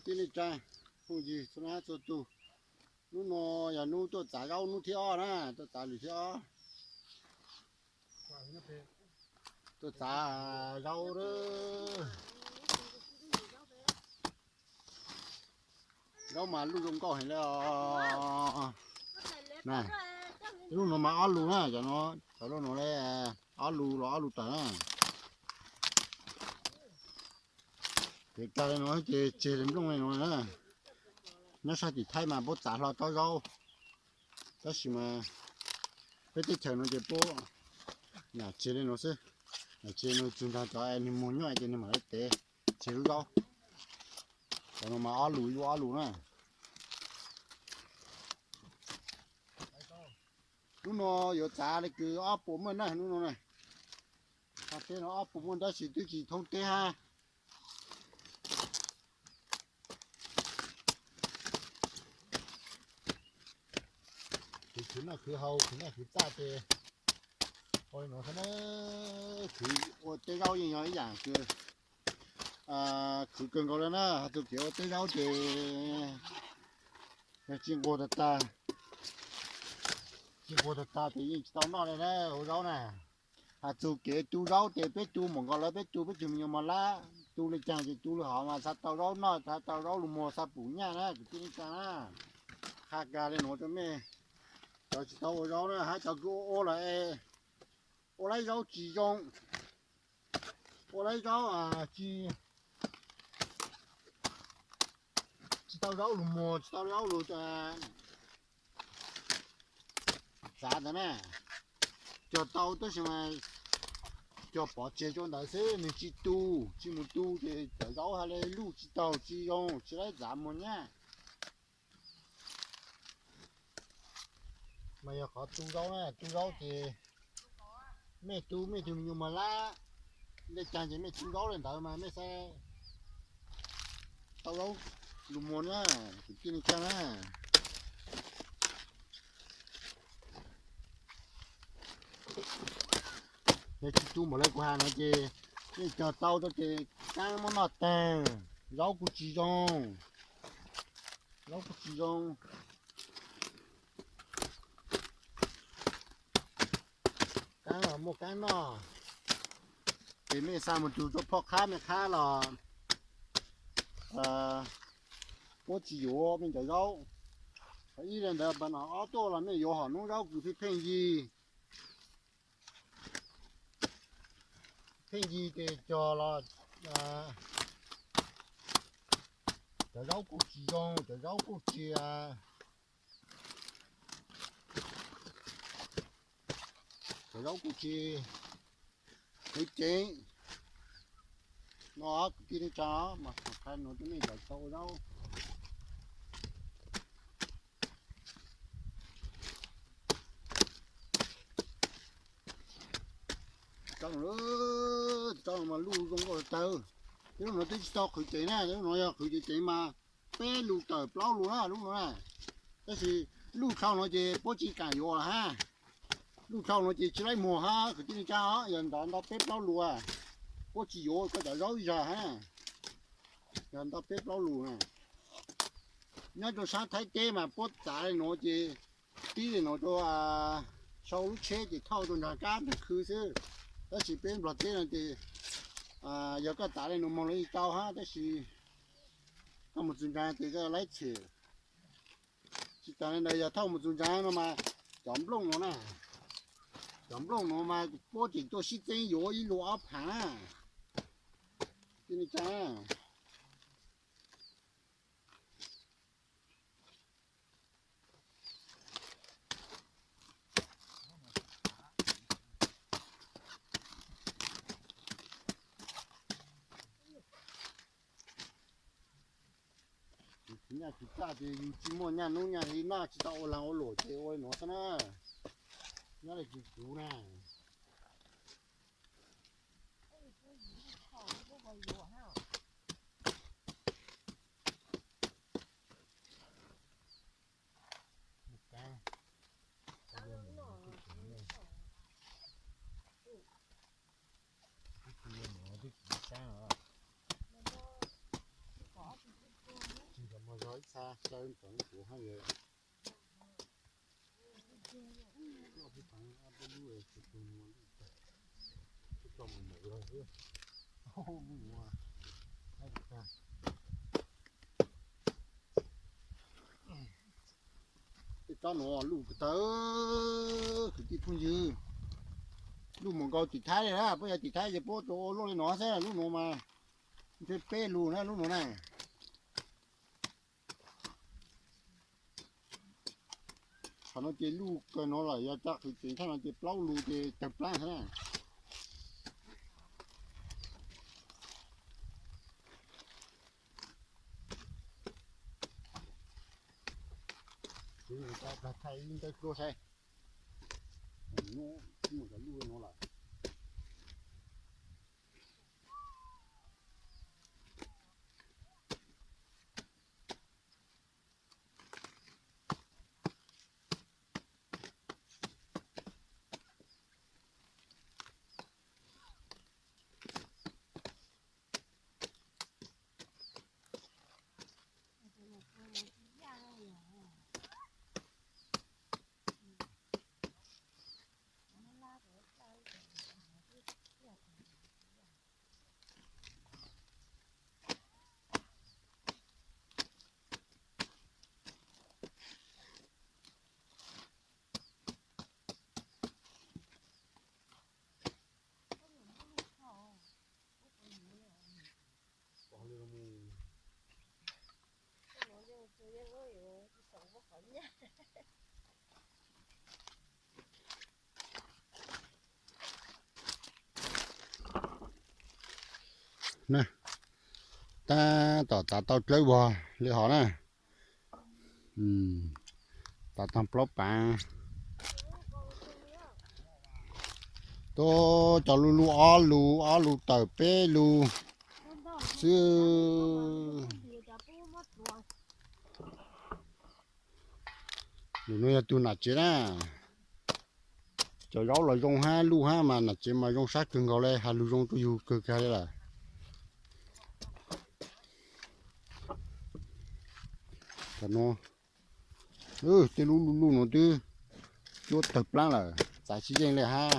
Tij neej tsaa, phooj ywg txhua leej txhua tug, hnub no yog hnub tuaj txav zaub hnub thib ob na, tuaj txav lwm thib ob. Tuaj txav zaub, zaub mas luj zoo nkauj heev li os. Lub no mas ob lus na, cov no, cov lub no li ob lus los ob lus tawm na. Kev kag li no ces tseg li nplooj li no na. Nyob sab tim Thaib mas puab txav hlo tsob zaub, tab sis mas peb teb chaws no ces puab nam tseg li no xwb. Nam tseg no tsuas nrog cov es nwg muag nyob ces nwg mam li tev tseg lub zaub. Cov no mas ob lus, ib lub ob lus na. Lub no yuav txav li kws ob puas muaj na, lub no na. Qhov teb no ob puas muaj tab sis twb tsis thoob teb hab. Khwv, khwv noj khwv haus, khwv noj khwv txaj ces ua li no xwb na. Khwv ua teb zaub yeej yog ib yaam kws khwv kawg nkaus li na. Has txug kev ua teb zaub ces yog tsis nquag tag tag, tsis nquag tag tag ces yeej tsis tau noj li na, ua zaub na. Has txug kev tu zaub ces peb tu npaum nkaus lawv, peb tu peb tug me nyuam mos lab, tu li caag ces tu li hov mas xav tau zaub noj, xav tau zaub lug muag, xav pum nyaj na, kwv tij neej tsaa na. Qha kag li nuav rua mej cov tsis tau ua zaub na, hab cov kws ua ua lawm es ua lawm zaub tsis zoo, ua lawm zaub tsis, tsis tau zaub lug muag, tsis tau zaub lug txav ntawd na. Cog tau tab sis mas cog pov tseg rua ntawd xwb, nwg tsis tu, tsis mus tu ces cov zaub has le luj tsis taug, tsis zoo, tsis lawv txav muag nyaj. Mas yog qhov tu zaub na, tu zaub ces mej tu mej tug me nyuam mos lab, le caag ces mej tu zaub le ntawd mas mej xav tau zaub lug muag na, kwv tij neej tsaa na. Yog tsis tu npaum le kuv has no ces yeej cog tau rua ces kaab muab noj taag, zaub kuj tsis zoo, zaub kuj tsis zoo. Kaab los muaj kaab noj, ces mej xaa mus tug rua phoj qhab mej qhab los puab tsis yuav mej cov zaub. Ib le ntawd pas no ob tuaj los mej yuav hom noob zaub kws pheej pheej yig, pheej yig ces cog los cov zaub kuj tsis zoo, cov zaub kuj tsis, cov zaub kuj tsis khwv ceev. No kwv tij neej tsaa, mas qha nuav rua mej cov tau ua zaub. Tsob no mas luj zoo nkauj tag. Lub no twb tsis tau khwv ceev na, lub no yog khwv ceev ceev mas peb lus tawm plaub lus na lub no na. Tab sis luj dlhau no ces puab tsis kaam yuav lawm hab. Luj dlhau no ces tsis laib muag hab kwv tij neej tsaa, yog nrov nto peb plaub lus, puab tsis yuav koj cov zaub ib zag hab. Yog nto peb plaub lus na. Nyob rua saab Thaib teb mas puab txav le nuav ces tib le nuav rua, sau lub tsheb ces thauj rua nraag kab nraag khw xwb. Tab sis peb Nplog teb no ces yog koj txav le nuav moog le tau hab, tab sis koj mus txug ntsaag ces koj laib tshem. Tsis taag le ntawd yog thauj mus txug ntsaag no mas cov nplooj nuav na, cov nplooj nuav mas puab tseem tuaj sib txeeb yuav ib lua ob phav na. Tij neej tsaa, nyaj tsis txaj ces yus tsis muaj nyaj nub nyaj hli noj, tsis tau ua laag ua luam ces ua le nuav xwb na. Nyob le kuv na. Tej tsob nuav luj tawv, kwv tij phooj ywg. Luj mus nkaus tim Thaib li na, puab yog tim Thaib ces puab tsuas ua luaj li no xwb, lub nuav mas ntshe peb lus na lub nuav na. Qhov no ces luj kawg no lawm, yog cov qhwv ceev thaj no ces plaub lus ces tawg plaab xwb na. Thaij ib ntaub dluab saib. Hnub mus cov luj no lawm. Na, tab tom txav tau dlawb vog li hov na. Txav tau plaub paav. Tuaj cov lub lub ob lus, ob lus tawm peb lus xwb. Lus no yog tug nam tsev na. Cov zaub los zoo hab luj hab mas nam tsev mas zoo sab kawg nkaus le, has lug zoo rua yug kawg kag li lawm. Cov no, tej lub luj luj no twb cuab tawg plaab lawm, txav sib yeej le hab.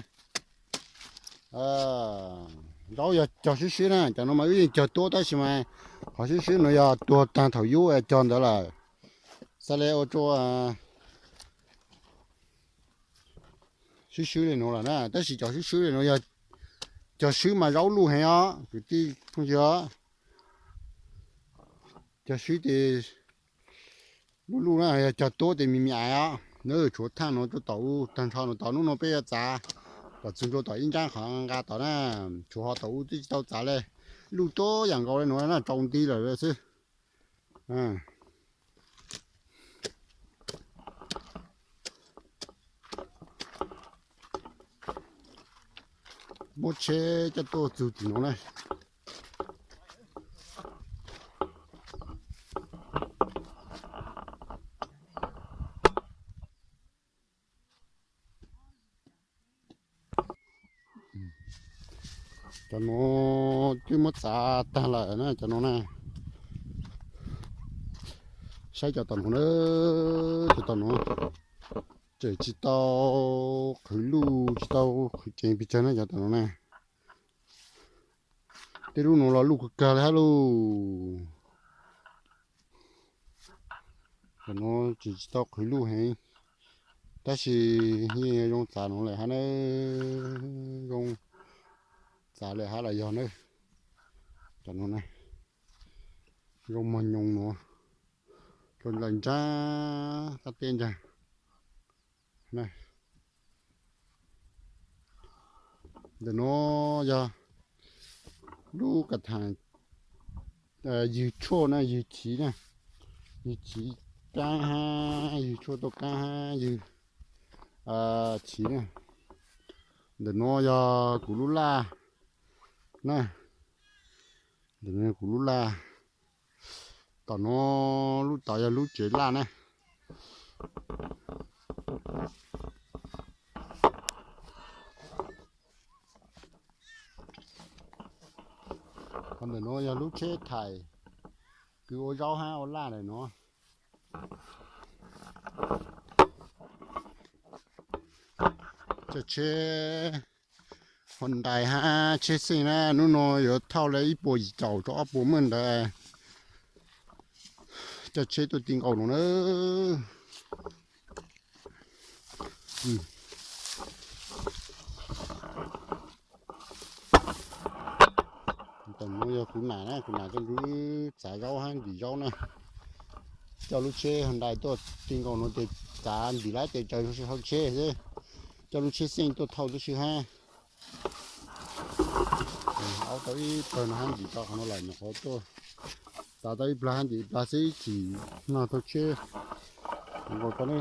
Zaub yog cog swb swb na, cov no mas wb yeej cog tuab tab sis mas qhov swb swb no yog tuag taag thaum yub cog ntawd lawm. Xaav le ua rua swb swb le nuav lawm na, tab sis cov swb swb le nuav yog cog swb mas zaub luj heev os kwv tij phooj ywg. Cog swb ces luj luj na, yog cog tuab ces me me ais os. Tshuav thaaj nuav rua tom u taag nrho nuav tom nub nuav peb yuav txav tom txug rua tom ib nraab qhov nqa tom na, tshuav ho tom u twb tsis tau txav le. Luj tuab yaam nkaus le nuav na, tsaus nti lawm xwb. Muab tsheb coj tuaj txug tim nuav na. Cov nuav twb muab txav taag lawm na, cov nuav na. Saib cov tom nuav na, cov tom nuav tseem tsis tau qhwv luj, tsis tau qhwv ceev pes tsawg na cov tom nuav na. Tej lub nuav los luj kawg kag li hab lauj. Cov nuav tseem tsis tau qhwv luj heev, tab sis yeej zoo txav nuav lawm hab na, zoo txav lawm hab los yog na. Cov nuav na, zoo mog nyoos nuav, rua nraag nraag qab teb nraag. Ntawm nuav yog lub kav thaam ywg tshuaj na, ywg chiv na, ywg chiv kaab hab ywg tshuaj tuaj kaab hab ywg chiv na. Ntawm nuav yog kuv lub laj na, ntawm nuav yog kuv lub laj. Tom nuav lub tod yog lub tsev laj na. Qhov ntawm nuav yog lub tsheb thaim kws ua zaub hab ua laj ntawm nuav. Coj tsheb Hyundai hab tsheb xeej na, hnub no yuav thauj li ib puas yim caum rau ob puas maj ntawd. Coj tsheb tuaj ti nkaus no na. Tam no yog kuv nam na, kuv nam coj nws txav zaub hab ntim zaub na. Coj lub tsheb Hyundai tuaj ti nkaus no ces txav ntim lab tes tsaws hauv tsheb xwb. Coj lub tsheb xeej tuaj thauj tib si hab. Aub tau ib pawg no hab ntim tau qhov no lawm, nyuam qhuav tuaj txav tau ib plag hab ntim ib plag xwb, ib chim nag thauj tsheb nkaus tau ne.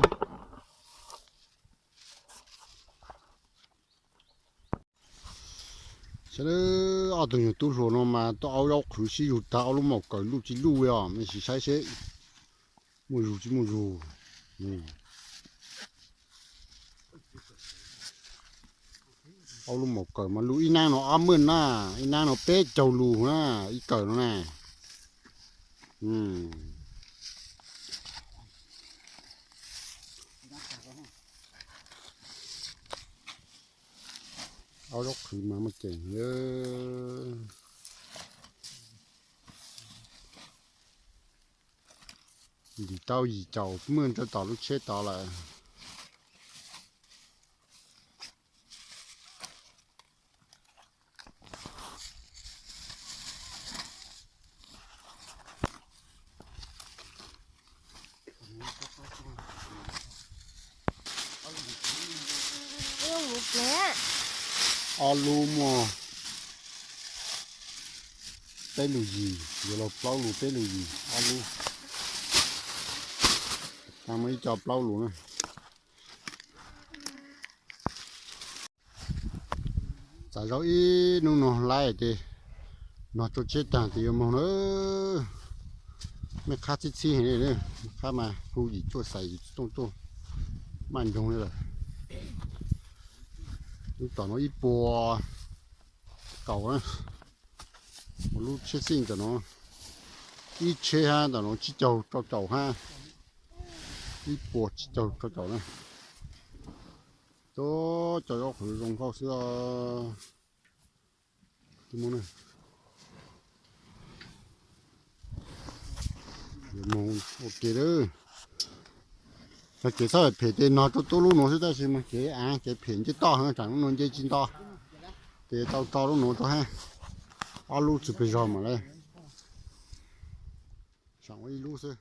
Saib ob tug nyuag tub hluas no mas tuaj aub zaub qhwv sib yug tag, ob lub maum kawm luj tsis luj li os, mej sim saib seb muaj zug tsis muaj zug. Ob lub maum kawm mas luj, ib nab no ob maj na, ib nab no peb caug lus na, ib kawm no na. Aub zaub qhwv mas muaj ceem. Ntim tau yim caum maj rau tom lub tsheb tod lawm. Ob lub muaj peb lus yim, yuav luag plaub lus peb lus yim, ob lub. Muaj ib co plaub lus na. Txav zaub ib hnub no laib ces nog rau tsheb taag tes yuav moog na. Mej qhab txhib txhib heev li, qhab mas hu yim tuaj xaiv yim tooj tuaj maj nroog li lawm. Lub tom no ib puas kaum na, lub tsheb xeej tom no ib tsheb hab tom no tsib caug rau caum hab, ib puas tsib caug rau caum na. Tuaj cov zaub qhwv zoo nkauj xwb os. Moog ua ke lawm. Txog kev txhob phem ces nog rau tub lub nuav xwb, tab sis mas kev av kev phem nce toj heev, tsam lub nuav nce tsis nto ces tau tso lub nuav rau hab. Ob lub txug pes zog mam le saum ua ib lub xwb.